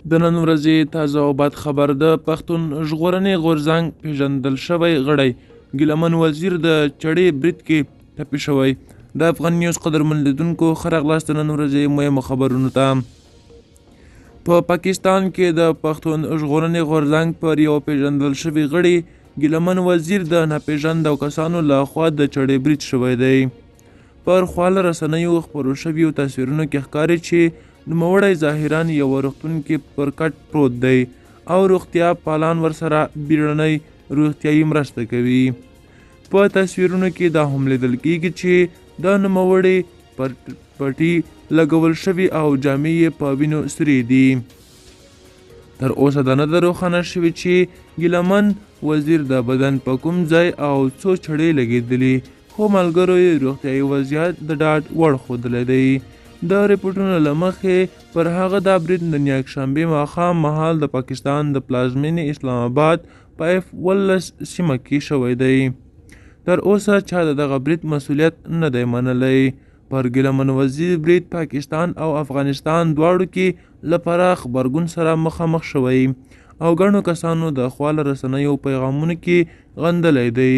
د نن ورځې تازه او بد خبر، د پښتون ژغورنې غورځنګ پېژندل شوی غړی ګیلهمن وزیر د چړې برید کې ټپي شوی. د افغان نیوز قدرمن لیدونکو، ښه راغلاست د نن ورځې مهمو خبرونو ته. په پاکستان کې د پښتون ژغورنې غورځنګ پر یو پېژندل شوي غړي ګیلهمن وزیر د ناپېژندو کسانو له خوا د چړې برید شوی دی. پر خواله رسنیو خپرو شویو تصویرونو کې ښکاري چې نوموړی ظاهراً یوه روغتون کې پر کټ پروت دی او روغتیا پالان ورسره بیړنۍ روغتیايي مرسته کوي. په تصویرونو کې دا هم لیدل کیږي چې د نوموړي پر پټي لګول شوي او جامې یې په وینو سرې دي. تر اوسه دا نه ده روښانه شوې چې ګیلهمن وزیر د بدن په کوم ځای او څو چړې لګېدلي، خو ملګرو یې روغتیايي وضعیت د ډاډ وړ ښودلی دی. د رپوټونو له مخې پر هغه دا برید نن یکشنبې ماښام مهال د پاکستان د پلازمېنې اسلام آباد په اف 18 سیمه کې شوی دی. تر اوسه چا د دغه برید مسوولیت نه دی منلی. پر ګیلهمن وزیر برید پاکستان او افغانستان دواړو کې له پراخ غبرګون سره مخامخ شوی او ګڼو کسانو د خواله رسنیو پیغامونو کې غندلی دی.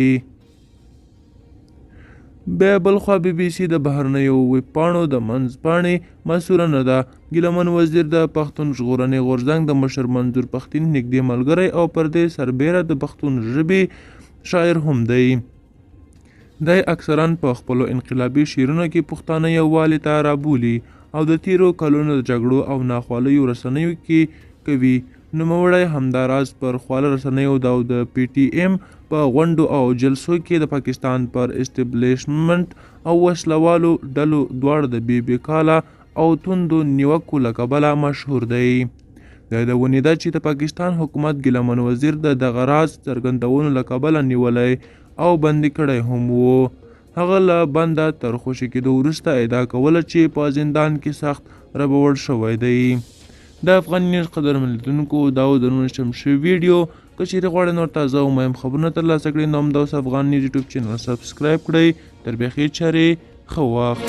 بیا بلخوا بي بي سي د بهرنیو ویبپاڼو د منځپاڼې مسووله نه ده. ګیلهمن وزیر د پښتون ژغورنې غورځنګ د مشر منظور پښتین نږدې ملګری او پر دې سربېره د پښتون ژبې شاعر هم دی. دی اکثراً په خپلو انقلابي شعرونو کې پښتانه یووالي ته رابولي او د تېرو کلونو د جګړو او ناخوالیو رسنیو کې کوي. نوموړی همداراز پر خواله رسنیو او د پي ټي ایم په غونډو او جلسو کې د پاکستان پر اسټبلشمنټ او وسله والو ډلو دواړو د بې بېکاله او توندو نیوکو له کبله مشهور دی. د یادونې ده چې د پاکستان حکومت ګیلهمن وزیر د دغه راز څرګندونو له کبله نیولی او بندي کړی هم و. هغه له بنده تر خوشې کېدو وروسته ادعا کوله چې په زندان کې سخت ربوړ شوی دی. د افغان نیوز قدرمن لیدونکو، دا و د نن شم شوې ویډیو. که چیرې غواړئ نور تازه او مهم خبرونه ترلاسه کړئ نو همدا اوس افغان نیوز یوټیوب چینل سبسکرایب کړئ. تر بیا ښې چارې، ښه وخت.